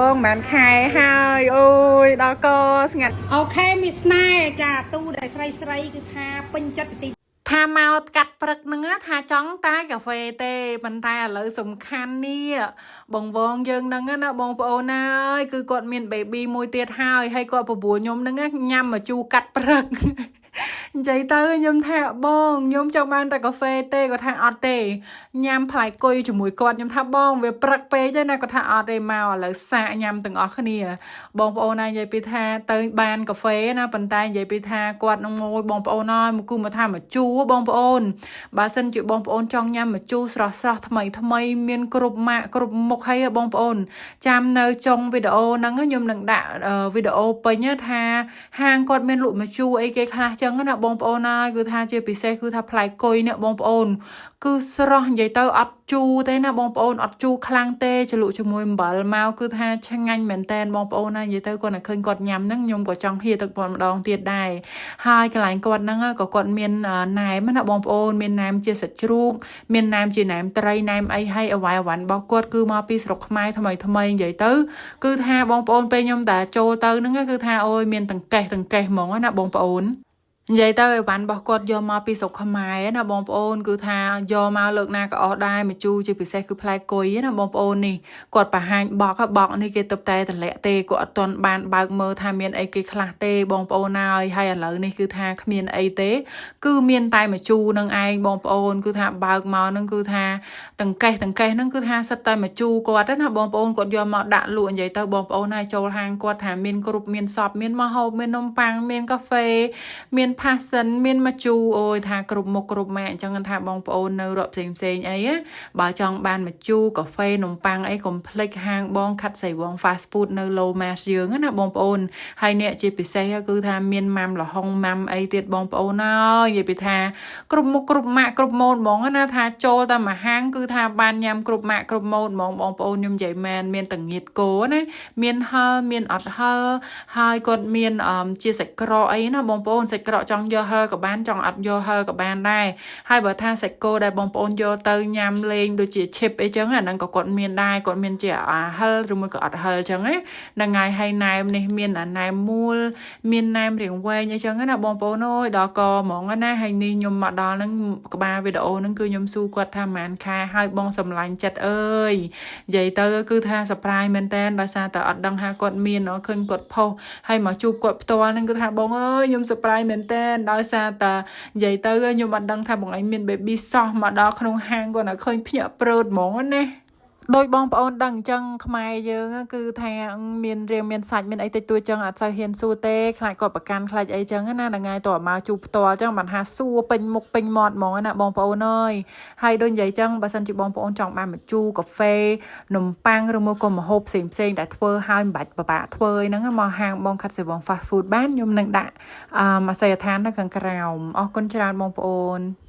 ងប្រហែលខែហើយអូយដល់កស្ងាត់ OK មានស្នេហ៍ចាទូដែលស្រីស្រីគឺថាពេញចិត្តទី ថាមកកាត់ព្រឹកហ្នឹងណាថាចង់តែកាហ្វេទេប៉ុន្តែឥឡូវសំខាន់នេះបងវងយើងហ្នឹងណាបងប្អូនណាអើយគឺគាត់មាន baby មួយទៀតហើយហើយគាត់បបួលខ្ញុំហ្នឹងណាញ៉ាំមកជូរកាត់ព្រឹក និយាយទៅខ្ញុំថាបងខ្ញុំចង់បានតែកាហ្វេទេគាត់ថាអត់ទេញ៉ាំផ្លែគុយជាមួយគាត់ខ្ញុំថាបងវាព្រឹកពេកទេណាគាត់ថាអត់ទេមកឥឡូវសាកញ៉ាំទាំងអស់គ្នាបងប្អូនណានិយាយពីថាទៅបានកាហ្វេណាប៉ុន្តែនិយាយពីថាគាត់នឹងមួយបងប្អូនហើយមកគូមកថាមកជូរបងប្អូនបើសិនជាបងប្អូនចង់ញ៉ាំមកជូរស្រស់ស្រស់ថ្មីថ្មីមានគ្រប់ម៉ាកគ្រប់មុខហើយបងប្អូនចាំនៅចុងវីដេអូហ្នឹងខ្ញុំនឹងដាក់វីដេអូពេញថាហាងគាត់មានលក់ម្ជូរអីគេខ្លះចឹងណាបងប្អូនហើយគឺថាជាពិសេសគឺថាផ្លែគុយនេះបងប្អូនគឺស្រស់និយាយទៅអត់ជូរទេណាបងប្អូនអត់ជូរខ្លាំងទេជ្រលក់ជាមួយអំបិលមកគឺថាឆ្ងាញ់មែនតែនបងប្អូនណានិយាយទៅគាត់តែឃើញគាត់ញ៉ាំហ្នឹងខ្ញុំក៏ចង់ហៀទឹកគាត់ម្ដងទៀតដែរហើយកន្លែងគាត់ហ្នឹងក៏គាត់មានណែមណាបងប្អូនមានណែមជាសាច់ជ្រូកមានណែមជាណែមត្រីណែមអីហើយអវ៉ៃអវ៉ាន់របស់គាត់គឺមកពីស្រុកខ្មែរថ្មីថ្មីនិយាយទៅគឺថាបងប្អូនពេលខ្ញុំតែចូលទៅហ្នឹងគឺថាអូយមានតង្កេះតង្កេះហ្មងណាបងប្អូននិយាយទៅអីវ៉ាន់របស់គាត់យកមកពីស្រុកខ្មែរណាបងប្អូនគឺថាយកមកលើកណាក៏អស់ដែរម្ជូរជាពិសេសគឺផ្លែគុយណាបងប្អូននេះគាត់បង្ហាញបកបកនេះគេទៅតែតម្លាក់ទេគាត់អត់ទាន់បានបើកមើលថាមានអីគេខ្លះទេបងប្អូនហើយហើយឥឡូវនេះគឺថាគ្មានអីទេ គឺមានតែម្ជូរនឹងឯងបងប្អូនគឺថាបើកមកនឹងគឺថាតង្កេះតង្កេះនឹងគឺថាសិតតែម្ជូរគាត់ណាបងប្អូនគាត់យកមកដាក់លក់និយាយទៅបងប្អូនហើយចូលហាងគាត់ថាមានគ្រប់មានសពមានម្ហូបមាននំប៉័ងមានកាហ្វេមានផាសសិនមានម្ជូរអូយថាគ្រប់មុខគ្រប់ម៉ាកអញ្ចឹងថាបងប្អូននៅរាប់ផ្សេងផ្សេងអីណាបើចង់បានម្ជូរកាហ្វេនំប៉័ងអីកុំភ្លេចហាងបងខាត់សៃវង fast food នៅ Lomas យើងណាបងប្អូនហើយអ្នកជាពិសេសគឺថាមានម៉ាំលហុងម៉ាំអីទៀតបងប្អូនហើយនិយាយពីថាគ្រប់មុខគ្រប់ម៉ាកគ្រប់ម៉ូតហ្មងណាថាចូលតែមួយហាងគឺថាបានញ៉ាំគ្រប់ម៉ាកគ្រប់ម៉ូតហ្មងបងប្អូនខ្ញុំនិយាយមែនមានតងៀតគោណាមានហឹរមានអត់ហឹរហើយគាត់មានជាសាច់ក្រកអីណាបងប្អូនសាច់ក្រកចង់យកហឹរក៏បានចង់អត់យកហឹរក៏បានដែរហើយបើថាសាច់គោដែលបងប្អូនយកទៅញ៉ាំលេងដូចជា chip អីចឹងអាហ្នឹងក៏គាត់មានដែរគាត់មានជាអាហឹរឬមួយក៏អត់ហឹរចឹងណាហ្នឹងហើយហើយណែមនេះមានអាណែមមូលមានណែមរាងវែងអីចឹងណាបងប្អូនអើយដល់កហ្មងណាហើយនេះខ្ញុំមកដល់ហ្នឹងក្បាលវីដេអូហ្នឹងគឺខ្ញុំសួរគាត់ថាប្រហែលខែហើយបងសម្លាញ់ចិត្តអើយនិយាយទៅគឺថា surprise មែនតើដោយសារតែអត់ដឹងថាគាត់មានឃើញគាត់ផុសហើយមកជួបគាត់ផ្ទាល់ហ្នឹងគឺថាបងអើយខ្ញុំ surprise មែនតើដោយសារតែនិយាយទៅខ្ញុំអត់ដឹងថាបងឯងមាន baby សោះមកដល់ក្នុងហាងគាត់តែឃើញភ្ញាក់ព្រើតហ្មងណាដោយបងប្អូនដឹងអញ្ចឹងខ្មែរយើងគឺថាមានរៀងមានសាច់មានអីតិចតួចចឹងអត់សូវហ៊ានសួរទេខ្លាចគាត់ប្រកាន់ខ្លាចអីចឹងណាហ្នឹងហើយតើមកជួបផ្ទាល់ចឹងបានថាសួរពេញមុខពេញមាត់ហ្មងណាបងប្អូនអើយហើយដូចនិយាយចឹងបើសិនជាបងប្អូនចង់បានម្ជូរកាហ្វេនំប៉័ងឬមកក៏ម្ហូបផ្សេងផ្សេងដែលធ្វើហើយមិនបាច់ពិបាកធ្វើអីហ្នឹងមកហាងបងខាត់សេវង fast food បានខ្ញុំនឹងដាក់អឺអាស័យដ្ឋាននៅខាងក្រោមអរគុណច្រើនបងប្អូន។